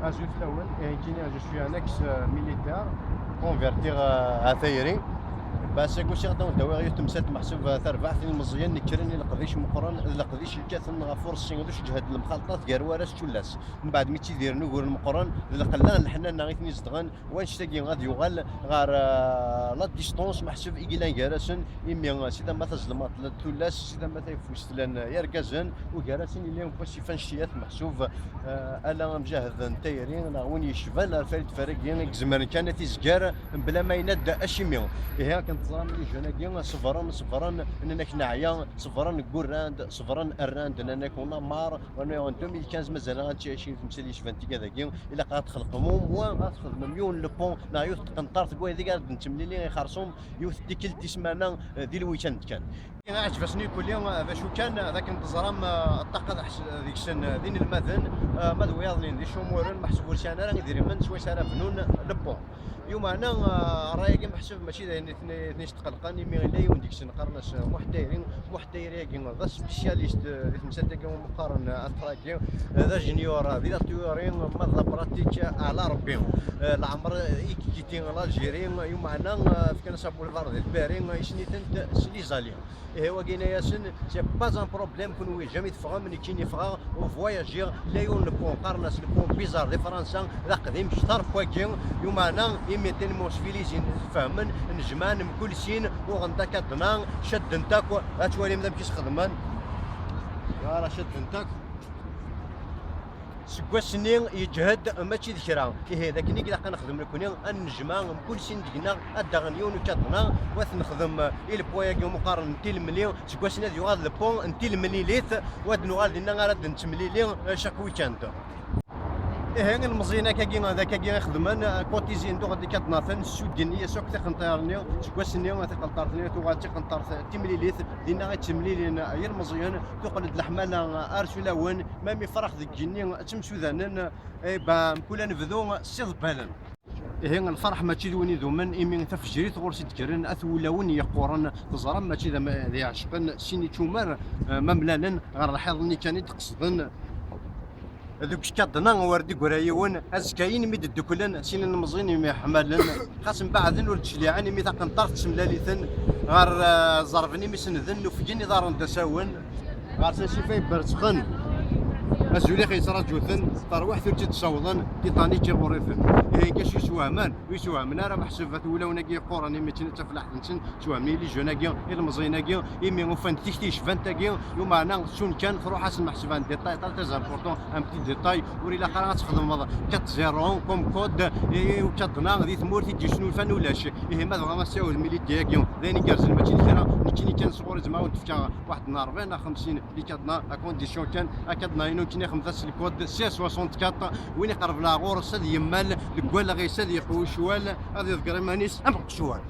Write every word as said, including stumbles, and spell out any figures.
Azul fell-awen, eh, nekkini, je suis un ex-militaire, converti, eh, ɣer tayri. Bas, seg usiɣ daw dawiɣ yiwet temsalt meḥsub, eh, tarbaɛt, ilmeẓyen nekkren i leqdic meqqren, d leqdic yekkaten ɣef ureṣṣi d ucedhed n lemxalṭat gar warrac d tullas. Mbeɛd mi ttidiren uguren meqqren, d lqella n leḥnana i ten-izedɣen, wanect-agi ad yuɣal ɣer, eh, la distance meḥsub i yellan gar-asen, imi, eh, sida ma tazelmaḍt la tullas, sida ma tayeffust llan, eh, yergazen, u gar-asen yella yiwen n wasif annect-ilat meḥsub, eh, ala amjahed n tayri neɣ win yecban ar Farid Faragi i izemren kan ad t-izger mebla ma yenna-d acimi. Ihi akken teẓram les jeunes-agi ṣebren, ṣebren, nnan-ak neɛya, ṣebren, ggurran-d, ṣebren, rran-d, nnan-ak on a marre, on est en deux mille quinze, mazal-aɣ ad nttɛici temsal yecban tigad-agi, ilaq ad txelqem au moins, ad txedmem yiwen le pont neɣ yiwet tqenṭart deg wayen ara d-nettemlili i xersum yiwet n tikkelt di ssmana, eh, di lweekend kan. Iɛǧeb-asen i kulli, eh, d acu kan, eh, d akken teẓram, eh, ṭṭaqa d aḥs-, deg-sen, eh, d inelmaden, eh, ma d wiyaḍnin d icumuren, meḥsub ur sɛin ara idrimen swayes ara bnun le pont. Yumeɛna, eh, ṛṛay-agi meḥsub mačči d ayen i ten-, i ten-yesqelqen, imi yella yiwen deg-sen qqaren-as, eh, Muḥ Tayri. Muḥ Tayri-agi d aspécialiste, eh, di temsalt-agi umi qqaren, eh, atragi, eh, d ajenyur, eh, di la théorie, ma d la pratique, eh, ɛla Rebbi. Eh, leɛmer i yekkiti l'Algérie, yumeɛna, eh, fkan-as aboulevard di Lpari, eh, isni-tent s les Alliés. Ihi wagi yenna-yasen, c'est pas un problème, kunwi jamais teffɣem, nekkini ffɣeɣ, u voyagiɣ, la yiwen le pont, qqaren-as le pont bizarre di Fransa, d aqdim kter n wagi, yumeɛna, imi tellement civilisés, fehmen, nejmaɛen mkul sin, uɣen-d akadna, cadden-t akk, ad twalim d amek i s-xedmen. Ara cadden-t akk. Seg wass-nni yeǧhed mačči d kra. Ihi d akken i ilaq ad nexdem nekni, ad nejmeɛ mkul sin deg-neɣ ad d-aɣen yiwen ukadna, u ad t-nexdem i le pont-agi umi qqaren n Tilemli, seg wass-nni ad yuɣal le pont n Tilemlilit, u ad nuɣal dinna ara d-nettemlili, eh, chaque week-end. Ihi ilmeẓyen akkagi d akkagi i xedmen, eh, cotisés-n d uɣen-d ikadnaten, ssudden-iyi-as akk tiqenṭar-nni, seg wass-nni tiqenṭart-nni tuɣal d tiqenṭart timlilit, dinna i ttemlilin yilmeẓyen, tuqel-d leḥmala ar s ulawen, ma mi frax deg igenni ttemsudanen, eh, ba mkul anebdu s iḍebbalen. Ihi lferḥ mačči d win idumen, imi tafejrit ɣur-s i d-kkren at wulawen yeqquren, teẓram mačči d am-, d iɛecqen sin ičumar, eh, ma mlalen ɣer lḥiḍ-nni kan i d-qesden. Deg ukadna wer d-iggra yiwen, azekka-in mi d-dduklen sin ilemẓiyen imi ḥmalen, xas mbaɛden ur d-cliɛen imi taqenṭart tessemlal-iten ɣer, eh, ẓerben imi senden, ufgen iḍarren d asawen. Ɣer-sen sifa iberrezxen. Azul-ix yettraǧu-ten, tarwiḥt ur tt-id-ssawḍen, Titanic iɣurr-iten. Ihi kac yeswehman, ur yeswehman ara meḥsub at wulawen-agi yeqquren imi ččan d tafellaḥt-nsen, swehmen les jeunes-agi, ilmeẓyen-agi, imi ufan-d tikti yecban tagi, yumeɛna ttun kan, truḥ-asen meḥsub un détail très, très important, un petit détail, ur ilaq ara ad txedmeḍ quatre zéro comme code, i ukadna di tmurt i d-yesnulfan ulac. Ihi ma tebɣam ad tessiwdem i l'idée-agi, d ayen igerrzen, mačči d kra, nekkini kan sɣur-i zemreɣ ad d-fkeɣ waḥed n ṛebɛin neɣ xemsin les cadenas, à condition kan akadna-inu nekkini xemsa s le code six soixante-quatre, win iqerben ɣur-s ad yemmal deg walleɣ-is ad yeqwec wal, ad iḍegger iman-is am uqecwal.